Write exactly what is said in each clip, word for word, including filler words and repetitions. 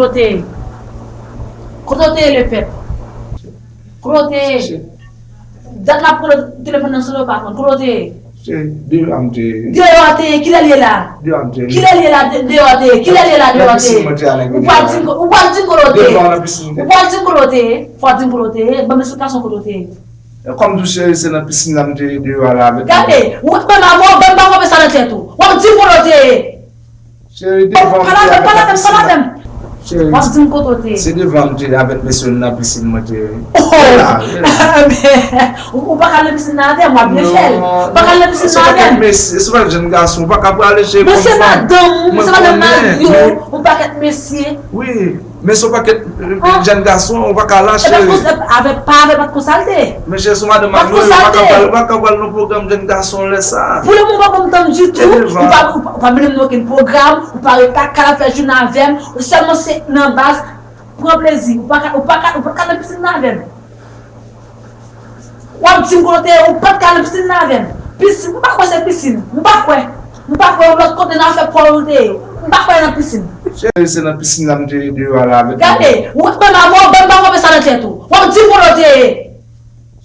Kote w te ye? Kote w te ye, Lepèp? Kote w te ye? Dat m ap kote w telefòn nan sone, w pa konn. Kote w te ye? Cheri, deyò a m te ye. Deyò a te ye, kilè l ye la? Deyò a m te ye. Kilè l ye la, de-, deyò a te ye? Kilè l ye la, deyò a te ye? Nan pisin mwen te ye a nèg yo. Ou pral di m ko-, ou pral di m kote w te ye? Devan nan pisin mwen te ye. Ou pral di m kote w te ye? Fò w di m kote w te ye. Ban m esplikasyon kote w te ye. E kòm tou cheri, se nan pisin nan m te ye deyò a la avèk. Gade, ou menm avè w, ban m pa konprann sa nan tèt ou. W ap di m kote w te ye. Cheri, devan m te ye avèk nan pisin nan. Cheri, w ap di m kote w te ye. Se devan m te ye avèk mesye yo nan pisin mwen te ye. Oh! Ou, ou pa ka al nan pisin nan avè m, w ap byen fè l. Ou pa ka al nan pisin nan avè m. Se pa kèk mesye, se pa kèk jèn gason, ou pa ka prale cheri. Men se madanm ou, se madanm mari w, yon pakèt mesye. Wi. Men se yon pakèt, euh, jèn gason, ou pa ka la, cheri. Avè, pa avè l, pa t konsa l te ye. Men cheri, se madanm mwen, ou pa ka pral, ou pa ka pral nan pwogram jèn gason lè sa. Pou le moman, pa ban m tann ditou, ou pa, ou pa, ou pa mennen m nan okenn pwogram, ou pa ret lakay la fè jounen avè m, ou sèlman se nan baz, pran plezi, ou pa ka, ou pa ka, ou pa ka nan pisin nan avè m. W ap di m kote w te ye, ou pa t ka nan pisin nan avè m. Pisin, m pa kwè se pisin. M pa kwè. M pa kwè yon lòt kote nan afè pòl ou te ye. M pa kwè nan pisin. Cheri, se nan pisin nan m te ye deyò a la avèk. Gade, ou menm avè w, ban m pa konprann sa nan tèt ou. W ap di m kote w te ye.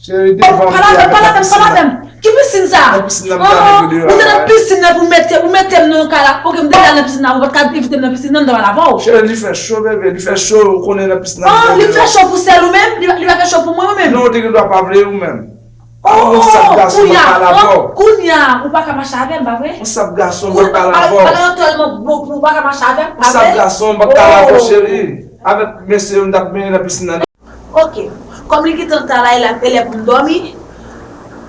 Cheri, devan m te ye avèk nan pisin nan. Ki pisin sa? Nan pisin nan m te avèk yo deyò a la. Ou te nan pisin nan pou mete, ou mete m nan yon kay la. Oke, m deja nan pisin nan, ou pa t ka evite m nan pisin nan, m ta pral avè w. Cheri, li fè cho, bebe, li fè cho, ou konnen nan pisin nan m te ye deyò a. Li fè cho pou sèl ou menm? Li, li pa fè cho pou mwen, ou menm? Non, ou te gen dwa pa vle ou menm. Oh, yon sèl gason, m ap pale avè w. Kounye a, ou pa ka mache avè m, pa vre? Yon sèl gason, m ap pale avè w. Ou pa, pa, pa tèlman bon pou ou pa ka mache avè m, pa vre? Yon sèl gason, m ap pale avè w, cheri. Avèk mesye yo, m t ap benyen nan pisin nan. Oke. Kòm li gentan ta la, e lè, e lè pou m dòmi,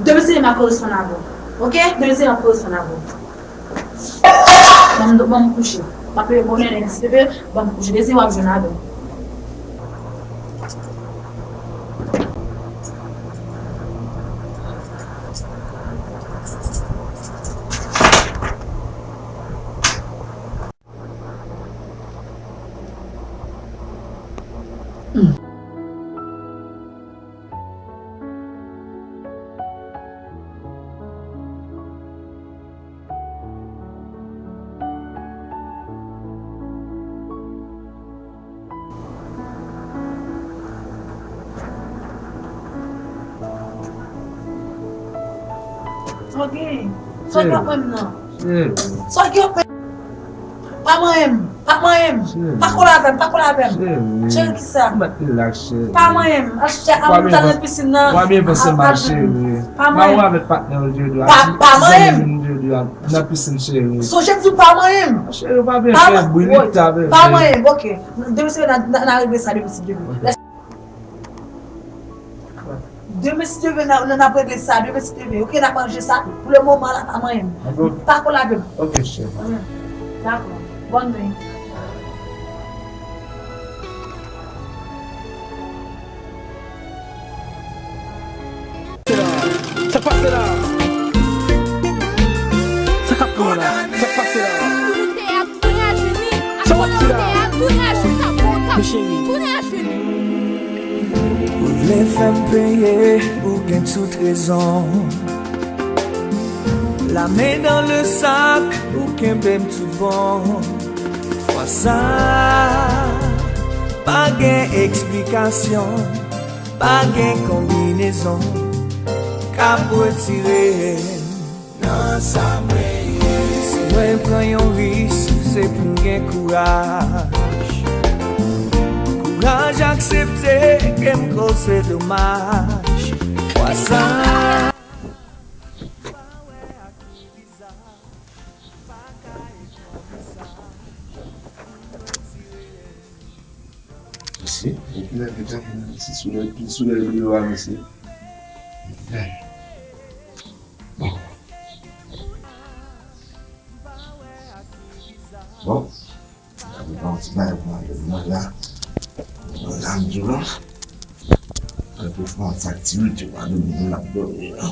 demen se demen m ap koresponn avè w. Oke? Demen se demen m ap koresponn avè w. Ban m, ban m kouche. M ap leve bonè, nèg di bebe, ban m kouche. Demen w ap jwenn avè m. Sa w gen? Sa w gen ap wè m nan? Sa w gen ap wè m? Pa manyen m, pa manyen m. Pa kole avè m, pa kole avè m. Cheri, kisa? Ou mèt rilaks, cheri. Pa manyen m. Achte a m ta nan pisin nan. Ou pa byen panse mal, cheri. Pa manyen m. Ou avèk patnè w, cheri. Pa manyen m. Nan pisin, cheri. Sonje m di w pa manyen m. Cheri, ou pa byen fè bri, li ta bebe. Pa manyen m, oke. Demen si Dye vle, n a, n a, n a regle sa demen si Dye vle. Demen si Dye vle, n a, n a, n ap regle sa demen si Dye vle. Oke, n ap ranje sa. Pou le moman la, pa manyen m. Pa kole avè m. Oke, cheri. Dakò. Bòn nwi. Sa k pase la? Sa k ap pran la? Sa k pase la? Sa w ap di la? Mecheri. Ou vle fè m peye, ou gen tout rezon. La main dans le sac, ou kenbe m tout bon. Fwa sa, pa gen eksplikasyon, pa gen konbinezon k ap retire m nan sa mwen ye. Si mwen pran yon risk, se pou m gen kouraj. Kouraj aksepte ke m koze domaj. Fwa sa. Mesye, epi lè detan, mesye, soulèy, soulèy deyò a, mesye. Bon. Bon. Gade yon ti bagay pou madanm nan la. Madanm nan la, m di w la. Gade pou fè yon ti aktivite, madanm nan la ap dòmi la.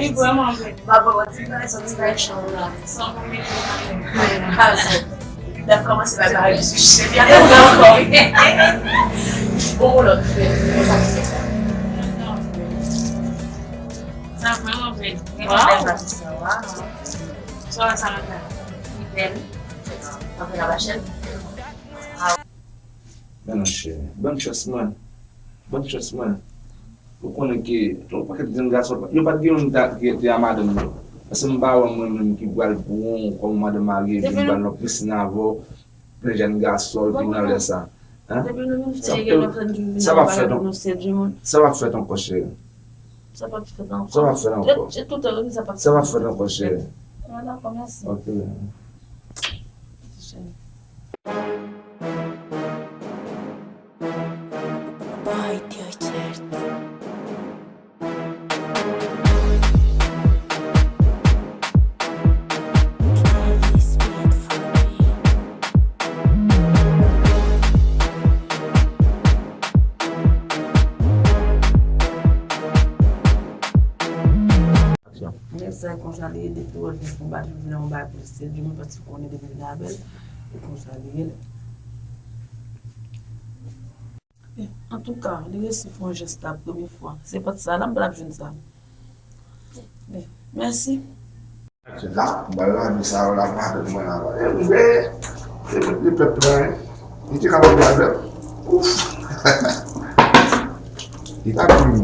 Li vrèman bèl. M ap ba w ti bagay, sòti bay chan la. San mwen mete nan men. N ap kòmanse bay bagay sou chèf. Y ap fè ankò, wi. Bon, bon, lòt. Sa vrèman bèl. Waw. Sa, sa, sa. Antre nan machèl. Men non cheri, ban m chans mwen. Ban m chans mwen. Ou konnen ke yon pakèt jèn gason, yo pa t gen youn ki te a madanm yo. Paske m pa wè mwen menm ki pral pran w kòm madanm marye, epi m pral nan pisin avè w, plen jèn gason, epi nan lè sa. Hein? Depi nou vin fè, gen lòt moun ki vin sa p ap fèt ankò, cheri. Sa p ap fèt ankò. Sa p ap fèt ankò. Sa p ap fèt ankò, cheri. Ok. Men sa konsa li ye, depi w wè l gen konba, li vle yon bagay pou li, se li menm paske konnen depi l gen avè l, e konsa li ye. Antouka, li resi fè yon jès la premye fwa. Se pòt sa la m pral ap jwenn sa. Mèsi. La, m pral lave sa yo la, madanm mwen la. E, e, e, e pèp la, hein. Li te kapab lave. Ouf. Li pa plim.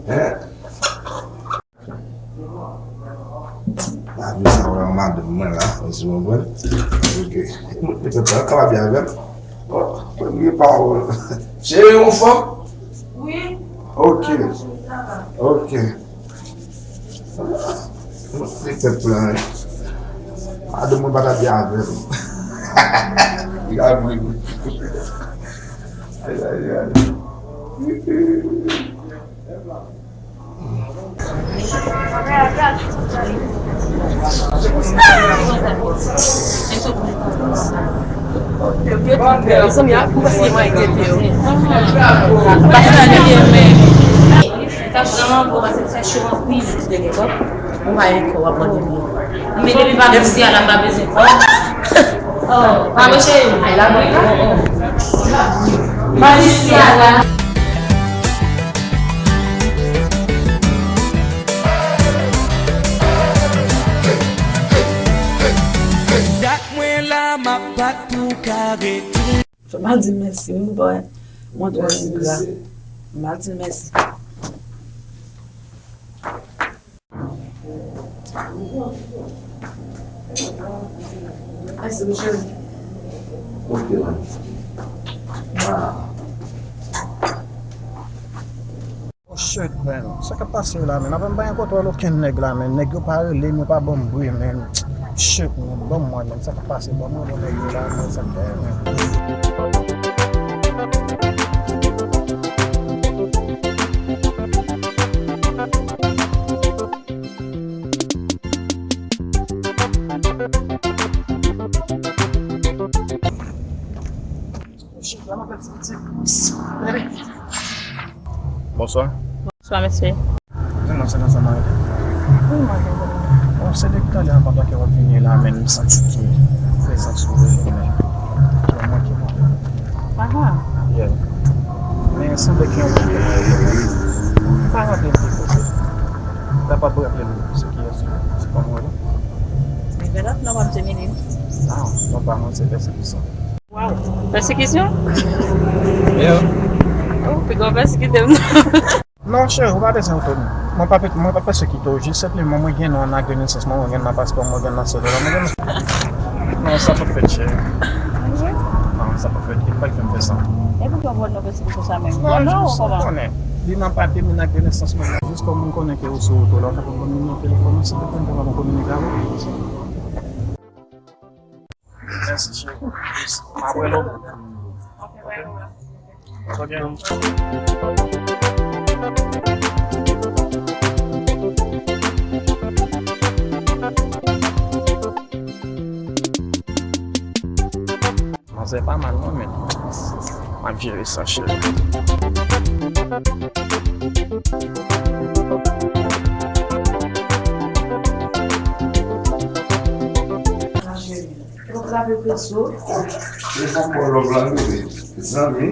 Hein? Lavi sa wè madanm mwen la, ou konprann? Ok. Mwen te fè pa kapab avè m. Bon, premye pawòl. Cheri, ou anfòm? Wi. Ok. Ok. Mwen te fè plan. Madanm mwen pa ta byen avè m. Li ka mouri. Ay, ay, ay. Sa vrèman bon, paske fè cho anpil. Ou pa gen kò, w ap mande m. Men depi pa gen Siala, m pa bezwen kò. Oh, pa mwen cheri. Mwen di Siala. Dat mwen la, m ap bat pou kare tou. Fè m al di mèsi, wi, bòy. Mwen twò engra. M al di mèsi. Mèsi, wi, cheri. Ok, man. Wow. Oh shit, man. Sa k ap pase yo la, man? Apa m pa gen kontwòl okenn nèg la, man. Nèg yo pa rele m, yo pa ban m bri, man. Shit, man. Ban m wè, man. Sa k ap pase? Ban m wè nèg yo la, man. Sa k fè, man? Bonswa. Bonswa, mesye. Di non, se nan sa m arete. Wi, m arete. Bon, se depi talè a, pandan ke w ap vini la, men m santi ke prezans ou rele mwen. Ki yon mwen ki mwen. Aha. Yeah. Men sanble gen yon moun ki mwen rele. M pa raple m ki kote. M kapab raple m se kiyès ou ye. Se pa mwen rele. Envelope, non, pa m se Mini. Non, non, pa mwen, se Pèsekisyon. Pèsekisyon? Yo. Oh, piga w pèsekite m. Non, cheri, ou pa bezwen etone. Mwen pa, mwen pa pèsekite w, jis senpleman mwen gen non an nan akt de nesans mwen, mwen gen nan paspò mwen, mwen gen nan selil mwen, mwen gen nan... Non, sa p ap fèt, cheri. Non, sa p ap fèt. Li pa t janm fè sa. E poukisa w pran non pèsekisyon sa menm? Non, jis ou konnen. Li nan papye m, li nan akt de nesans mwen. Jis kòm mwen konnen ke ou sou wout ou la, ou ta konn ban m nimewo telefòn ou, silvouplè, m ta kapab kominike avè w. Mèsi, cheri. Mwen ap rele w. Ok. Manzè pa mal non, men m ap jere sa, cheri. Ou ap trape preso. Li fè m bon love la, wi, zanmi.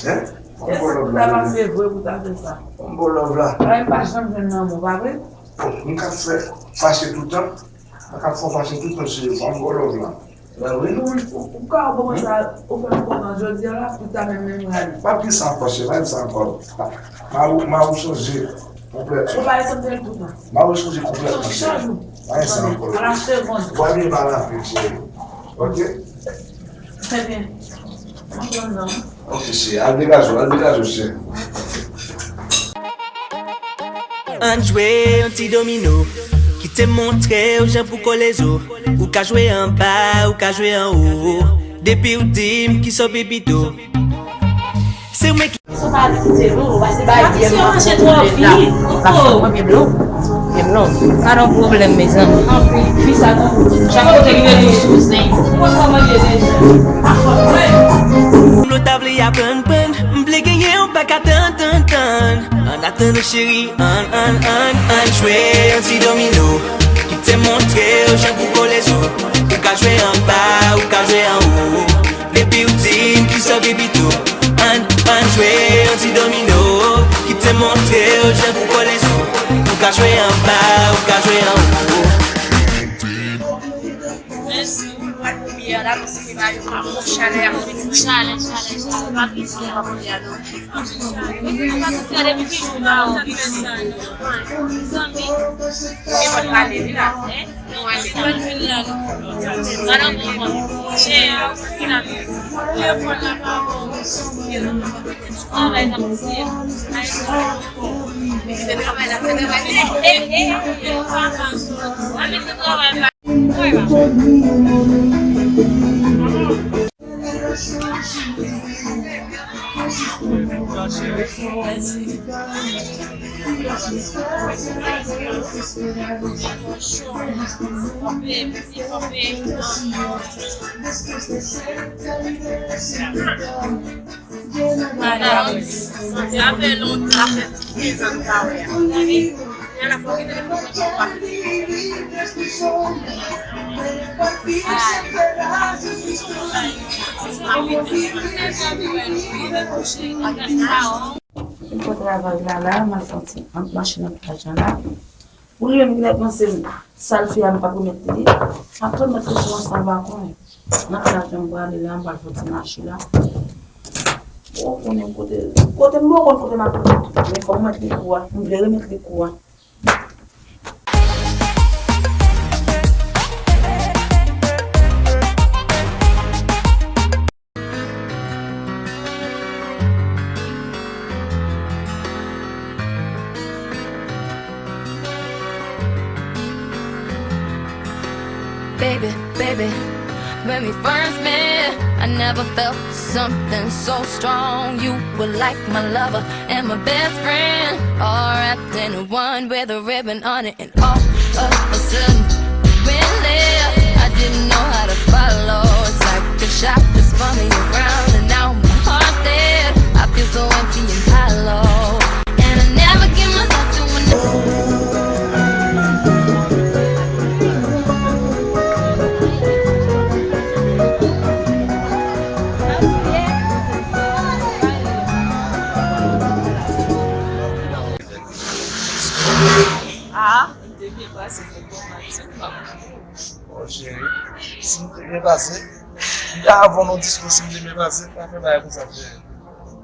Hein? Fè m bon love la, wi. Èske sa pase vre pou ta fè sa? Fè m bon love la. Mwen pa janm jwenn lanmou, pa vre? Oh, m ka fè fache toutan. Sa ka fè w fache tout tan, cheri, pa m gwo love la. Lè wi nou wi. Ou ka bon sa, ou fè m kontan jodi a la, pou ta menm menm rale. Pa di sa ankò, cheri, pa di sa ankò. Ma ou, ma ou chanje konplètman. Ou pa santi l tout tan. Ma ou chanje konplètman, cheri. Chak jou. Pa di sa ankò. A la segonn. Ou pa vin pa la fè, cheri. Ok? Trè byen. Mwen pran non. Ok, cheri, al degaje w, al degaje w, cheri. Ann jwe yon ti domino. Kite m montre w jan pou kole zo. Ou ka jwe anba, ou ka jwe anwo. Depi w di m kisa w pi pito. Se mwen ki. Sa pa kite nou, nou pase bay. Patricia, manje twò vit. Premye blo. Premye blo. Pa nan pwoblèm, mezanmi. Anpil. Fi sa tou. Chak kote li rete sou zen. Ou wè kòman li ye deja. Pa fòt vre. M lo ta vle aprann prann. M vle genyen yon baka tan tan tan. An atandan cheri, ann, ann, ann, ann jwe yon ti domino. Kite m montre w jan pou kole zo. Ou ka jwe anba, ou ka jwe anwo. Depi w di m kisa w pi pito. Ann, ann jwe yon ti domino. Kite m montre w jan pou kole zo. Ou ka jwe anba, ou ka jwe anwo. Mèsi. Mwen premye a la, paske mari mwen ap pran chalè a, mwen di chalè, chalè, chalè. Pa vin si mwen premye a non. Mwen pa konn sa depi ki jou la, ou vin si mwen. Zanmi. E mwen prale, wi la. Mwen prale, wi la. Madanm mwen, chè a, ou vin la. Ou ye pran la pa bon. Travay nan mesye. Travay la, travay la. Eh, eh, eh, eh. A, mesye travay pa. Madanm, sa fè lontan, sa fè trèz an nou pa wè a. Gade, yè la fò ki telefòn mwen pa. M fè travay la, la, m al fè yon ti ant machin an plaj la, la. Pou li menm ki t ap panse m, sa l fè a, m p ap remèt li. M ap remèt li sou ansanm pa konnen. Nan kay la, m prale la, m pral fè ti mache la. Ou konnen kote, kote m, ou konn kote m ap. Men fò m remèt li kou a. M vle remèt li kou a. Baby, baby, when we first met, I never felt something so strong. You were like my lover and my best friend, all wrapped in one with a ribbon on it. And all of a sudden, you went left. I didn't know how to follow. It's like a shot just spun me around, and now my heart's dead. I feel so empty and hollow. And I never give myself to another. Ah. M te byen pase, fòk mwen manti, m pa konn. Bon, cheri, si m te byen pase, m ta avè w nan disko, si m te byen pase, m pa fè bagay konsa, cheri.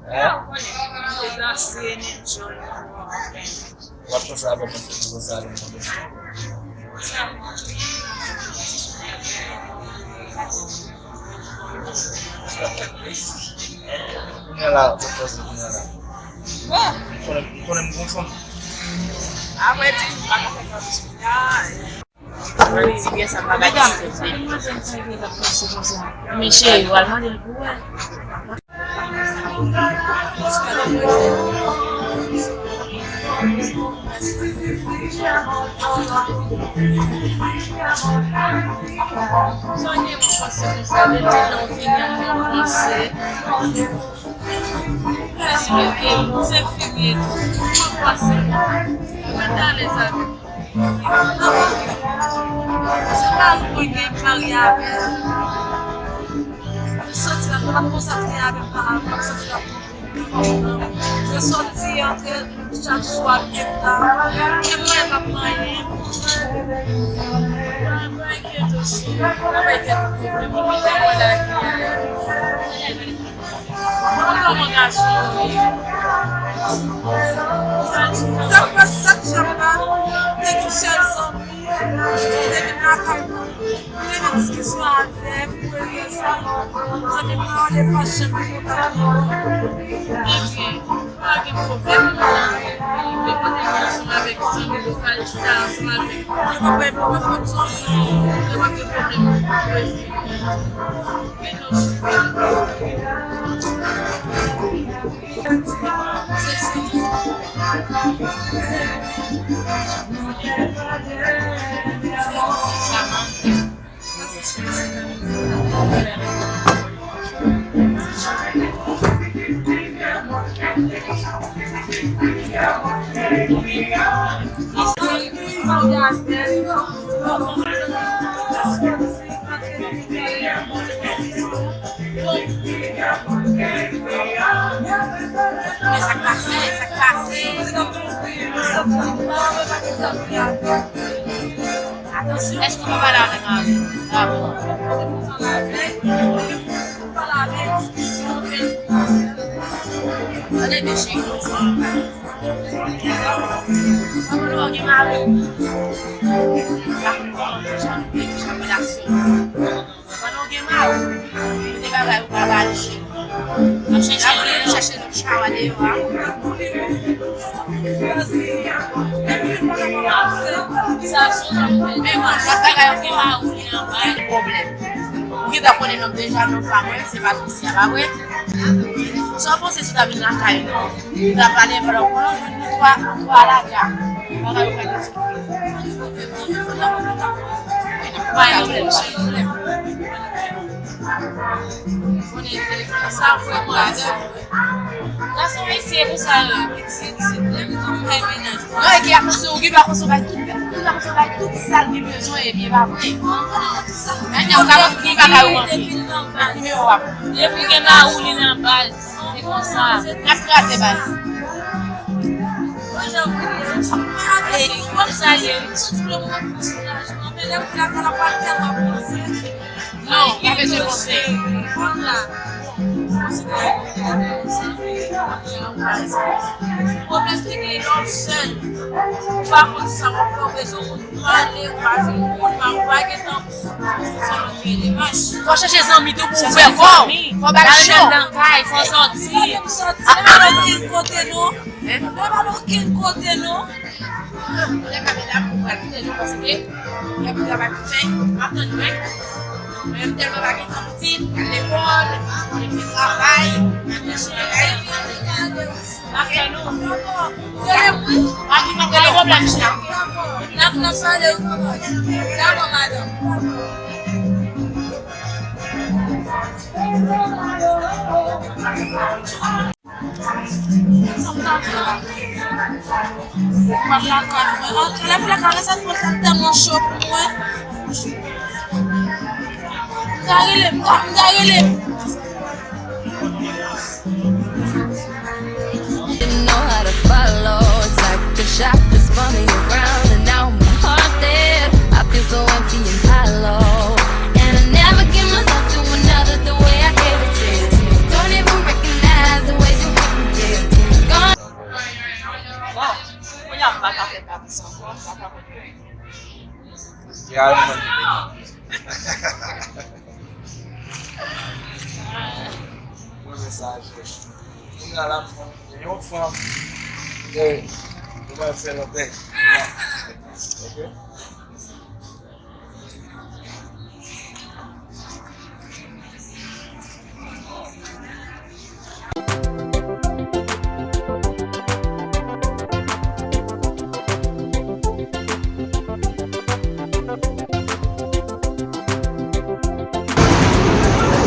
Hein? Ou konnen, m te danse, m enjoy, anfen. W ap panse avè mwen, m te di konsa, lè m konn. Kounye a la, w ap panse kounye a la. Bon. Ou konnen, ou konnen m gon fanm. Apre di, m pa ka fè sa. Mwen di byen sa m pa ka diskite. Men cheri, w al mande l pou wè. Sonje mwen panse konsa, depi lè w vini a mwen panse. Respeke, se fini tou. Mwen panse. Mwen ta alèz avè w. Se pa ou mwen gen marye avè l. Mwen santi la, mwen pa konsa te avè m pa avè m, mwen santi la. Se sòti, antre, chak swa, m gen tan. Gen mwen m ap manyen. Pa enkyete w, cheri. Pa enkyete w, cheri. Mwen te wè la ki a. Mwen kòman gason yo ye. Sa k pase, sa k fè m pa te gen sèl zanmi. Te vin lakay mwen. Li gen diskisyon avè m, pou rezon sa, zanmi mwen an, li pa janm kontakte mwen. Ebyen, pa gen pwoblèm, non. Li te pote mwen ansanm avèk zanmi li, sa, li chita ansanm avè m. Li pa bay pwoblèm, non. Li pa gen pwoblèm. Men non, cheri. Men sa k pase, sa k pase. Atansyon. Èske w pa pale avèk mari w? Dabò. Pale avèk diskisyon, fè l. Tande byen, cheri. Mwen konnen w gen mari. Pa konn kòman deja nou te deja relasyon. Pandan w gen mari w, kote bagay ou pa ba l cheri. N ap chèche, n ap chèche lòt chawa deyò a. Men bon, lòt bagay ou gen mari w, li anba l pwoblèm. Ou gentan konnen nonm deja, nonm pa mwen, se pa Tricia, pa vre? Sa w panse si w ta vin lakay nou? Ou ta pale pandan w konnen, nou twa, nou twa laga. Bagay ou pa gen. Pa gen pwoblèm, cheri. Konnen telefòn sa vrèman la. Gason mesye pou sa yo, pitit, pitit, lè pitit fè mennaj. Non, e ki atanse, ou gen dwa konse bay tout, ou gen dwa konse bay tout sa l gen bezwen, epi e pa vre. Mennaj ou ka, ou ka bay ou manke. Nimewo a. Depi gen mari w, li nan baz. Se konsa. N ap kraze baz. Ey, kòm sa ye. Non, pa bezwen panse. Pwoblèm ki gen lè w sèl. Ou pa konn sa w ap fè, ou bezwen moun pale, ou pa jwenn moun, pa, ou pa gen tan. Fò chèche zanmi tou pou ouvè kò w. Fò bay cho. Al nan kay, fò sòti. Fò sòti. Fò al okenn kote non. Fò al okenn kote non. Lè ka medam, ou pral kite nou paske lè pou travay pou fè, m ap tann mwen. Mwen menm tèlman pa gen tan pou di, al lekòl, al fè travay, al fè travay. N ap fè nou. Rele m wi. Pa gen pwoblèm, cheri. N ap, n ap pale wi. Dakò, madanm. M ap lakay mwen. Antre lakay la, sa t tèlman cho pou mwen. M ta rele, m ta, m ta rele. Didn't know how to follow. It's like the shot just spun me around, and now my heart dead. I feel so empty and hollow. And I never give myself to another the way I gave it to you. Don't even recognize the way you hit me, yeah. Gone. Bon, kounye a m pa ka fè bagay sa ankò, m pa ka kontinye. Realman. Mwen mensaje. Kounye a la, m gen yon fanm. Ey, nou pral fè lòt bèy. Ok?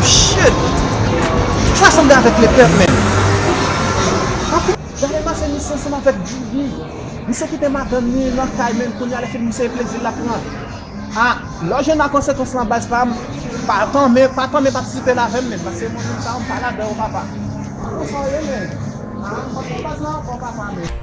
Shit! Sa sanble avèk Lepèp menm. Gade pase misye ansanm avèk Djouly. Misye kite madanm li nan kay menm, kounye a lè fini misye e plezi l ap pran. Ah, lè w jwenn a konsekans lan baz pa m, pa tanmen, pa tanmen patisipe l avè m menm, paske mwen menm sa yo m pa ladan yo papa. Konsa w ye menm. Ah, m pa baz la ankò papa menm.